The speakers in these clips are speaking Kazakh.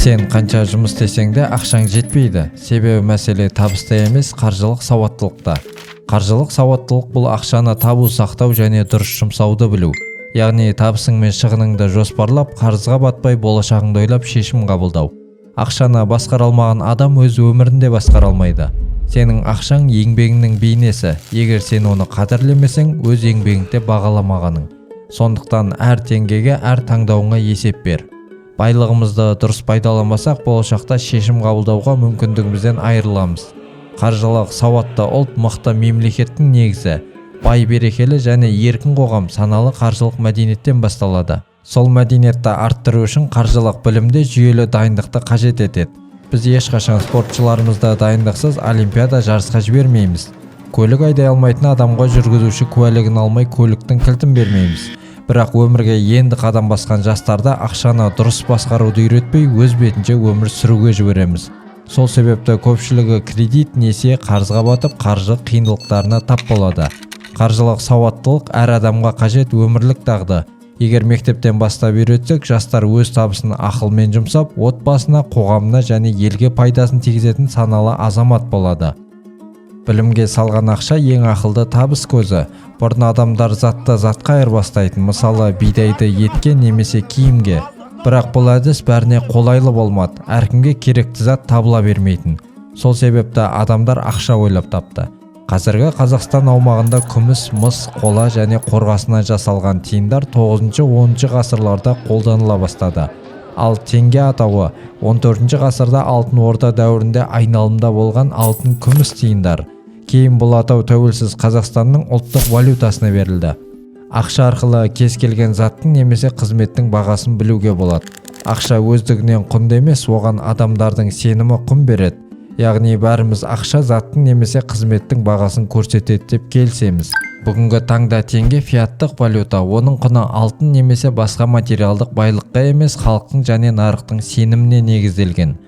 Сен қанша жұмыс істесең де, ақшаң жетпейді. Себебі мәселе табыста емес, қаржылық сауаттылықта. Қаржылық сауаттылық – бұл ақшаны табу, сақтау және дұрыс жұмсауды білу. Яғни табысың мен шығыныңды жоспарлап, қарызға батпай, болашағыңды ойлап шешім қабылдау. Ақшаны басқара алмаған адам өз өмірін де басқара алмайды. Сенің ақшаң – еңбегіңнің бейнесі. Егер сен оны қадірлемесең, өз еңбегіңді де бағаламағаның. Сондықтан әр теңгеге, әр таңдауыңа есеп бер. Байлығымызды дұрыс пайдаланбасақ, болашақта шешім қабылдауға мүмкіндігімізден айырыламыз. Қаржылық сауатты ұлт – мықты мемлекеттің негізі. Бай, берекелі және еркін қоғам саналы қаржылық мәдениеттен басталады. Сол мәдениетті арттыру үшін қаржылық білімде жүйелі дайындықты қажет етеді. Біз ешқашан спортшыларымызды дайындықсыз олимпиада жарысқа жібермейміз. Көлік айдай алмайтын адамға жүргізуші куәлігін алмай, көліктің кілтін бермейміз. Бірақ өмірге енді қадам басқан жастарды ақшаны дұрыс басқаруды үйретпей, өз бетінше өмір сүруге жібереміз. Сол себепті көпшілігі кредит, несие, қарызға батып, қаржы қиындықтарына тап болады. Қаржылық сауаттылық – әр адамға қажет өмірлік дағды. Егер мектептен бастап үйретсек, жастар өз табысын ақылмен жұмсап, отбасына, қоғамына және елге пайдасын тигізетін саналы азамат болады. Білімге салған ақша – ең ақылды табыс көзі. Бұрын адамдар затты затқа айырбастайтын, мысалы, бидайды етке немесе киімге. Бірақ бұл әдіс бәріне қолайлы болмады. Әркімге керекті зат табыла бермейтін. Сол себепті адамдар ақша ойлап тапты. Қазіргі Қазақстан аумағында күміс, мыс, қола және қорғасыннан жасалған тиындар 9-10 ғасырларда қолданыла бастады. Ал теңге атауы 14 ғасырда, Алтын Орда дәуірінде айналымда болған алтын, күміс тиындар. Кейін бұл атау тәуелсіз Қазақстанның ұлттық валютасына берілді. Ақша арқылы кез келген заттың немесе қызметтің бағасын білуге болады. Ақша өздігінен құнды емес, оған адамдардың сенімі құн береді. Яғни бәріміз ақша заттың немесе қызметтің бағасын көрсетеді деп келісеміз. Бүгінгі таңда теңге – фиаттық валюта. Оның құны алтын немесе басқа материалдық байлыққа емес, халықтың және нарықтың сеніміне негізделген.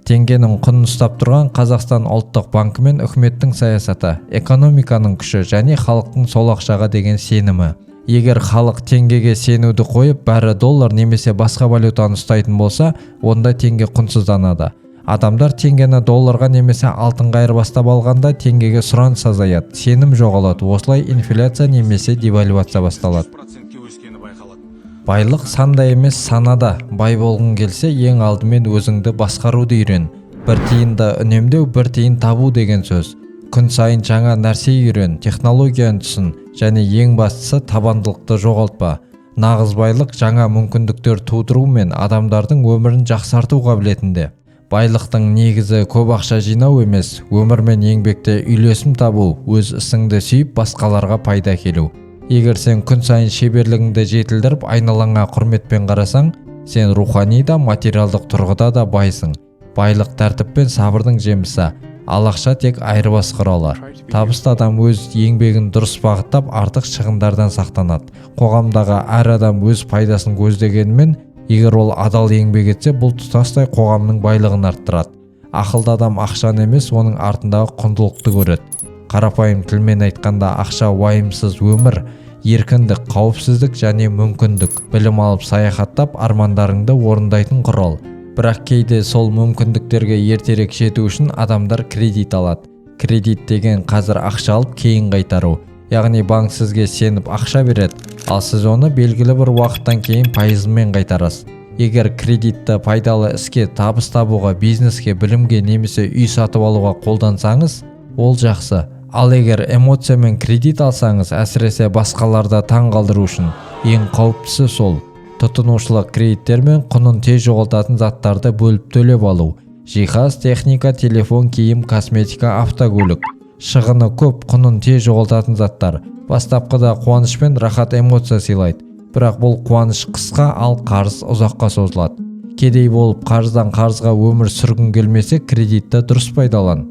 Теңгенің құнын ұстап тұрған – Қазақстан ұлттық банкі мен үкіметтің саясаты, экономиканың күші және халықтың сол ақшаға деген сенімі. Егер халық теңгеге сенуді қойып, бәрі доллар немесе басқа валютаны ұстайтын болса, онда теңге құнсызданады. Адамдар теңгені долларға немесе алтынға айырбастап алғанда, теңгеге сұраныс азаяды, сенім жоғалады. Осылай инфляция немесе девальвация басталады. Процентке өскені байқалады. Байлық санда емес, санада. Бай болғың келсе, ең алдымен өзіңді басқаруды үйрен. Бір тиынды үнемдеу – бір тиын табу деген сөз. Күн сайын жаңа нәрсе үйрен, технологияны түсін және ең бастысы, табандылықты жоғалтпа. Нағыз байлық – жаңа мүмкіндіктер тудыру мен адамдардың өмірін жақсарту қабілетінде. Байлықтың негізі көп ақша жинау емес, өмір мен еңбекте үйлесім табу, өз ісіңді сүйіп, басқаларға пайда әкелу. Егер сен күн сайын шеберлігіңді жетілдіріп, айналаңа құрметпен қарасаң, сен рухани да, материалдық тұрғыда да байсың. Байлық – тәртіп пен сабырдың жемісі, ал ақша – тек айырбас құралы. Табысты адам өз еңбегін дұрыс бағыттап, артық шығындардан сақтанады. Қоғамдағы әр адам өз пайдасын көздегенімен, егер ол адал еңбек етсе, бұл тұтастай қоғамның байлығын арттырады. Ақылды адам ақшаны емес, оның артындағы құндылықты көреді. Қарапайым тілмен айтқанда, ақша – уайымсыз өмір, еркіндік, қауіпсіздік және мүмкіндік. Білім алып, саяхаттап, армандарыңды орындайтын құрал. Бірақ кейде сол мүмкіндіктерге ертерек жету үшін адамдар кредит алады. Кредит деген – қазір ақша алып, кейін қайтару. Яғни банк сізге сеніп ақша береді, ал сіз оны белгілі бір уақыттан кейін пайызымен қайтарасыз. Егер кредитті пайдалы іске, табыс табуға, бизнеске, білімге немесе үй сатып алуға қолдансаңыз, ол жақсы. Ал егер эмоциямен кредит алсаңыз, әсіресе басқаларды таң қалдыру үшін, ең қауіптісі сол. Тұтынушылық кредиттер мен құнын тез жоғалтатын заттарды бөліп төлеп алу: жиһаз, техника, телефон, киім, косметика, автокөлік. Шығыны көп, құнын тез жоғалтатын заттар бастапқыда қуаныш пен рахат эмоция сыйлайды. Бірақ бұл қуаныш қысқа, ал қарыз ұзаққа созылады. Кедей болып, қарыздан қарызға өмір сүргің келмесе, кредитті дұрыс пайдалан.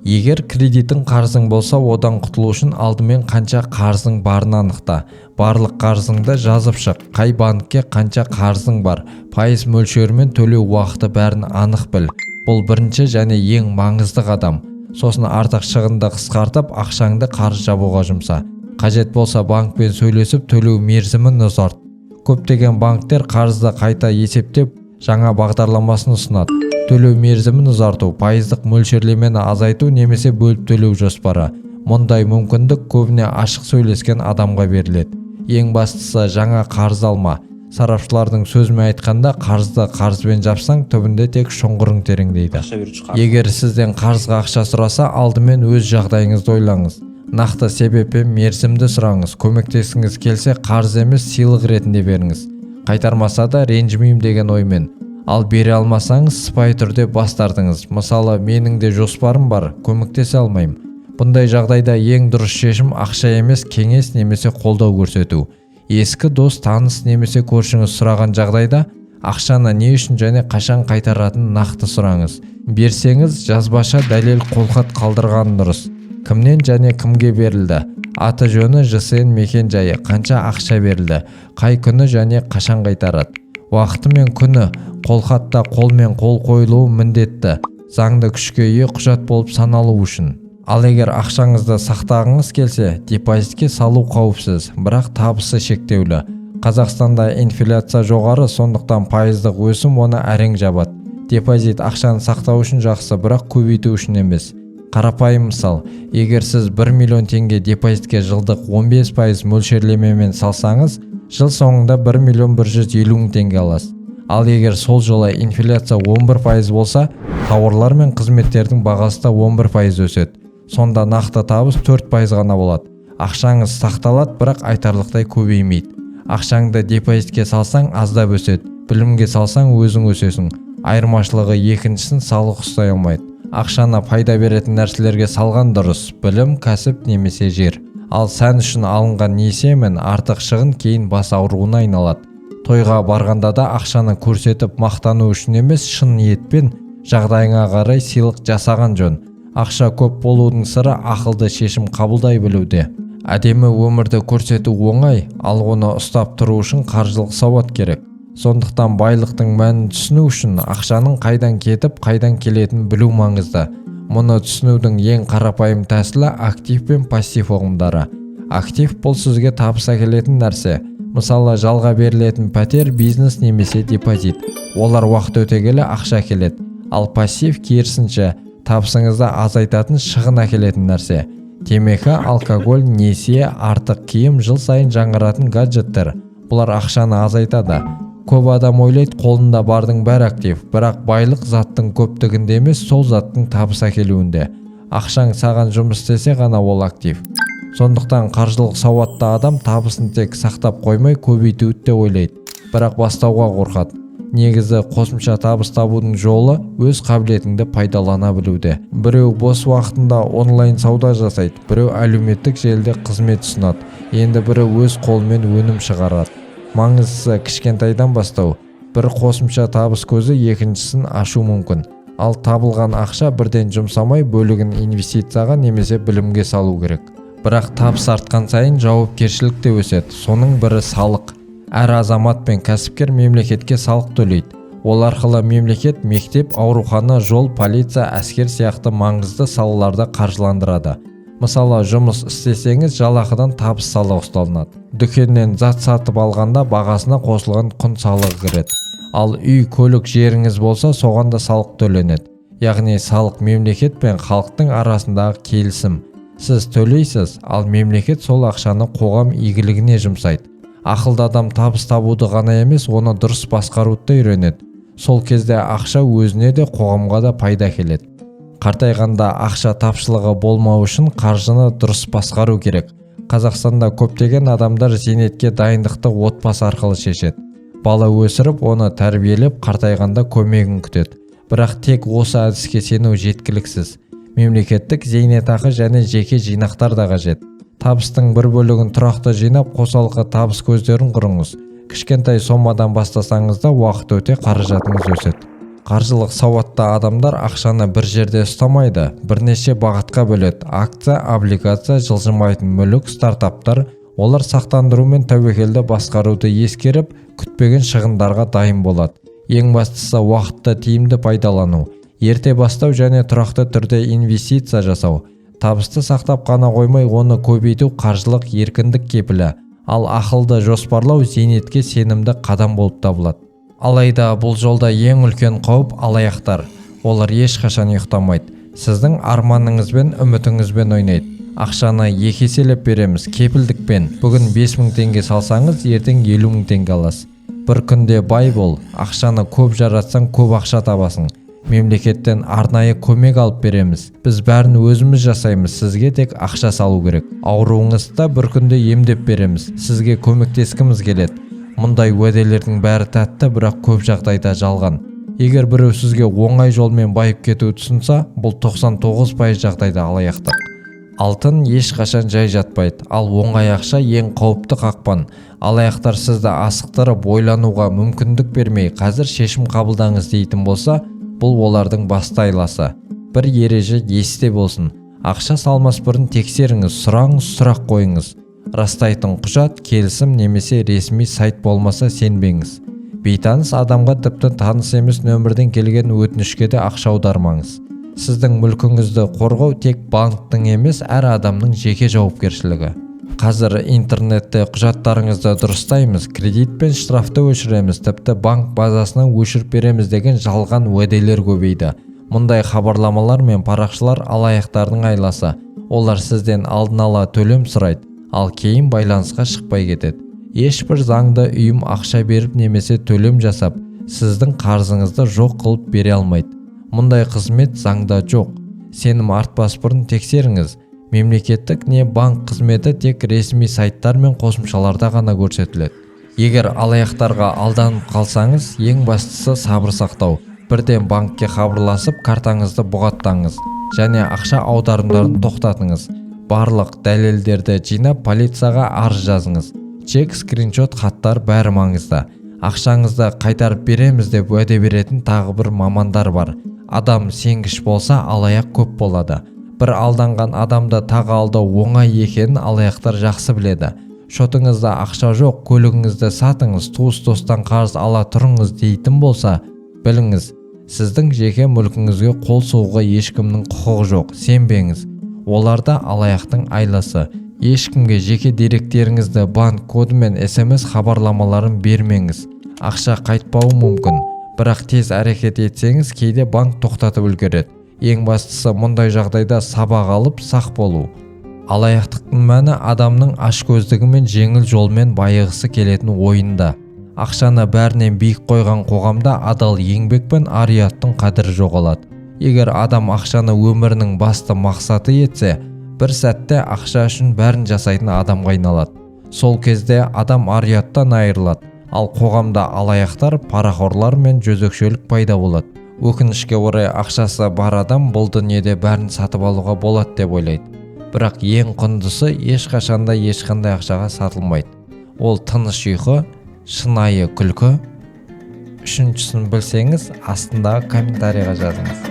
Егер кредитің, қарызың болса, одан құтылу үшін алдымен қанша қарызың барын анықта. Барлық қарызыңды жазып шық. Қай банкке қанша қарызың бар, пайыз мөлшерімен, төлеу уақыты, бәрін анық біл. Бұл – бірінші және ең маңызды қадам. Сосын артық шығынды қысқартып, ақшаңды қарыз жабуға жұмса. Қажет болса, банкпен сөйлесіп, төлеу мерзімін ұзарт. Көптеген банктер қарызды қайта есептеп Жаңа бағдарламасын ұсынады: төлеу мерзімін ұзарту, пайыздық мөлшерлемені азайту немесе бөліп төлеу жоспары. Мұндай мүмкіндік көбіне ашық сөйлескен адамға беріледі. Ең бастысы, жаңа қарыз алма. Сарапшылардың сөзімен айтқанда, қарызды қарызбен жапсаң, түбінде тек шұңқырың тереңдейді. Ақша беруші қарыз. Егер сізден қарызға ақша сұраса, алдымен өз жағдайыңызды ойлаңыз. Нақты себеп пен мерзімді сұраңыз. Көмектескіңіз келсе, қарыз емес, сыйлық ретінде беріңіз. Қайтармаса да ренжімеймін деген оймен. Ал бере алмасаңыз, сыпайы түрде бас тартыңыз. Мысалы, менің де жоспарым бар, көмектесе алмаймын. Бұндай жағдайда ең дұрыс шешім ақша емес, кеңес немесе қолдау көрсету. Ескі дос, таныс немесе көршіңіз сұраған жағдайда, ақшаны не үшін және қашан қайтаратынын нақты сұраңыз. Берсеңіз, жазбаша дәлел, қолхат қалдырған дұрыс: кімнен және кімге берілді, аты жөні, ЖСН, мекен жайы, қанша ақша берілді, қай күні және қашан қайтарады. Уақыты мен күні қолхатта қолмен қол қойылуы міндетті, заңды күшке ие құжат болып саналу үшін. Ал егер ақшаңызды сақтағыңыз келсе, депозитке салу қауіпсіз, бірақ табысы шектеулі. Қазақстанда инфляция жоғары, сондықтан пайыздық өсім оны әрең жабады. Депозит ақшаны сақтау үшін жақсы, бірақ көбейту үшін емес. Қарапайым мысал: егер сіз 1 миллион теңге депозитке жылдық 15% мөлшерлемемен салсаңыз, жыл соңында 1 миллион 150 мың теңге аласыз. Ал егер сол жылы инфляция 11% болса, тауарлар мен қызметтердің бағасы да 11% өседі. Сонда нақты табыс 4% ғана болады. Ақшаңыз сақталады, бірақ айтарлықтай көбеймейді. Ақшаңды депозитке салсаң, аздап өседі, білімге салсаң, өзің өсесің. Айырмашылығы: екіншісін салық ұстай алмайды. Ақшаны пайда беретін нәрселерге салған дұрыс: білім, кәсіп немесе жер. Ал сән үшін алынған несие мен артық шығын кейін бас ауруына айналады. Тойға барғанда да ақшаны көрсетіп мақтану үшін емес, шын ниетпен, жағдайыңа қарай сыйлық жасаған жөн. Ақша көп болудың сыры ақылды шешім қабылдай білуде. Әдемі өмірді көрсету оңай, ал оны ұстап тұру үшін қаржылық сауат керек. Сондықтан байлықтың мәнін түсіну үшін ақшаның қайдан кетіп, қайдан келетінін білу маңызды. Мұны түсінудің ең қарапайым тәсілі – актив пен пассив ұғымдары. Актив – бұл сізге табыс әкелетін нәрсе. Мысалы, жалға берілетін пәтер, бизнес немесе депозит. Олар уақыт өте келе ақша әкеледі. Ал пассив, керісінше, табысыңызды азайтатын, шығын әкелетін нәрсе: темекі, алкоголь, несие, артық киім, жыл сайын жаңаратын гаджеттер. Бұлар ақшаны азайтады. Көп адам ойлайды, қолында бардың бәрі актив. Бірақ байлық заттың көптігінде емес, сол заттың табыс әкелуінде. Ақшаң саған жұмыс істесе ғана ол актив. Сондықтан қаржылық сауатты адам табысын тек сақтап қоймай, көбейтуді де ойлайды, бірақ бастауға қорқады. Негізі, қосымша табыс табудың жолы өз қабілетіңді пайдалана білуде. Біреу бос уақытында онлайн сауда жасайды, біреу әлеуметтік желіде қызмет ұсынады, енді бірі өз қолымен өнім шығарады. Маңыздысы – кішкентайдан бастау. Бір қосымша табыс көзі екіншісін ашу мүмкін. Ал табылған ақша бірден жұмсамай, бөлігін инвестицияға немесе білімге салу керек. Бірақ табыс артқан сайын жауапкершілік те өседі. Соның бірі – салық. Әр азамат пен кәсіпкер мемлекетке салық төлейді. Ол арқылы мемлекет мектеп, аурухана, жол, полиция, әскер сияқты маңызды салаларды қаржыландырады. Мысалы, жұмыс істесеңіз, жалақыдан табыс салығы ұсталынады. Дүкеннен зат сатып алғанда бағасына қосылған құн салығы кіреді. Ал үй, көлік, жеріңіз болса, соған да салық төленеді. Яғни салық – мемлекет пен халықтың арасындағы келісім. Сіз төлейсіз, ал мемлекет сол ақшаны қоғам игілігіне жұмсайды. Ақылды адам табыс табуды ғана емес, оны дұрыс басқаруды да үйренеді. Сол кезде ақша өзіне де, қоғамға да пайда әкеледі. Қартайғанда ақша тапшылығы болмау үшін қаржыны дұрыс басқару керек. Қазақстанда көптеген адамдар зейнетке дайындықты отбасы арқылы шешеді. Бала өсіріп, оны тәрбиелеп, қартайғанда көмегін күтеді. Бірақ тек осы әдіске сену жеткіліксіз. Мемлекеттік зейнетақы және жеке жинақтар да қажет. Табыстың бір бөлігін тұрақты жинап, қосалқы табыс көздерін құрыңыз. Кішкентай сомадан бастасаңыз да, уақыт өте қаражатыңыз өседі. Қаржылық сауатты адамдар ақшаны бір жерде ұстамайды, бірнеше бағытқа бөледі: акция, облигация, жылжымайтын мүлік, стартаптар. Олар сақтандыру мен тәуекелді басқаруды ескеріп, күтпеген шығындарға дайын болады. Ең бастысы – уақытты тиімді пайдалану, ерте бастау және тұрақты түрде инвестиция жасау. Табысты сақтап қана қоймай, оны көбейту – қаржылық еркіндік кепілі. Ал ақылды жоспарлау зейнетке сенімді қадам болып табылады. Алайда бұл жолда ең үлкен қауіп алаяқтар. Олар ешқашан ұйықтамайды. Сіздің арманыңызбен, үмітіңізбен ойнайды. Ақшаны екі еселеп береміз, кепілдікпен. Бүгін 5000 теңге салсаңыз, ертең 50 000 теңге аласыз. Бір күнде бай бол, ақшаны көп жаратсаң, көп ақша табасың. Мемлекеттен арнайы көмек алып береміз. Біз бәрін өзіміз жасаймыз, сізге тек ақша салу керек. Ауруыңызды да бір күнде емдеп береміз. Сізге көмектескіміз келеді. Мұндай уәделердің бәрі тәтті, бірақ көп жағдайда жалған. Егер біреу сізге оңай жолмен байып кетуді ұсынса, бұл 99% жағдайда алаяқтық. Алтын ешқашан жай жатпайды, ал оңай ақша ең қауіпті қақпан. Алаяқтар сізді асықтырып, ойлануға мүмкіндік бермей, қазір шешім қабылдаңыз дейтін болса, бұл олардың басты айласы. Бір ереже есте болсын: ақша салмас бұрын тексеріңіз, сұраңыз, сұрақ қойыңыз. Растайтын құжат, келісім немесе ресми сайт болмаса, сенбеңіз. Бейтаныс адамға, тіпті таныс емес нөмірден келген өтінішке де ақша аудармаңыз. Сіздің мүлкіңізді қорғау тек банктің емес, әр адамның жеке жауапкершілігі. Қазір интернетте құжаттарыңызды дұрыстаймыз, кредит пен штрафты өшіреміз, тіпті банк базасынан өшіріп береміз деген жалған уәделер көбейді. Мұндай хабарламалар мен парақшалар алаяқтардың айласы. Олар сізден алдын ала төлем сұрайды, ал кейін байланысқа шықпай кетеді. Ешбір заңды ұйым ақша беріп немесе төлем жасап, сіздің қарызыңызды жоқ қылып бере алмайды. Мұндай қызмет заңда жоқ. Сенім артпас бұрын тексеріңіз. Мемлекеттік не банк қызметі тек ресми сайттар мен қосымшаларда ғана көрсетіледі. Егер алаяқтарға алданып қалсаңыз, ең бастысы сабыр сақтау. Бірден банкке хабарласып, картаңызды бұғаттаңыз және ақша аударымдарын тоқтатыңыз. Барлық дәлелдерді жинап, полицияға арыз жазыңыз. Чек, скриншот, хаттар, бәрі маңызды. Ақшаңызды қайтарып береміз деп уәде беретін тағы бір мамандар бар. Адам сенгіш болса, алаяқ көп болады. Бір алданған адамды тағы алдау оңай екенін алаяқтар жақсы біледі. Шотыңызда ақша жоқ, көлігіңізді сатыңыз, туыс достан қарыз ала тұрыңыз дейтін болса, біліңіз, сіздің жеке мүлкіңізге қол сұғуға ешкімнің құқығы жоқ. Сенбеңіз, оларда алаяқтың айласы. Ешкімге жеке деректеріңізді, банк коды мен СМС хабарламаларын бермеңіз. Ақша қайтпауы мүмкін, бірақ тез әрекет етсеңіз, кейде банк тоқтатып үлгереді. Ең бастысы, мұндай жағдайда сабақ алып, сақ болу. Алаяқтықтың мәні адамның ашкөздігі мен жеңіл жолмен байығысы келетін ойында. Ақшаны бәрінен биік қойған қоғамда адал еңбек пен ар ұяттың қадірі жоғалады. Егер адам ақшаны өмірінің басты мақсаты етсе, бір сәтте ақша үшін бәрін жасайтын адамға айналады. Сол кезде адам ар ұяттан айырылады, ал қоғамда алаяқтар, парақорлар мен жезөкшелік пайда болады. Өкінішке орай, ақшасы бар адам бұл дүниеде бәрін сатып алуға болады деп ойлайды. Бірақ ең құндысы ешқашанда ешқандай ақшаға сатылмайды. Ол тыныш ұйқы, шынайы күлкі. Үшіншісін білсеңіз, астындағы комментарийға жазыңыз.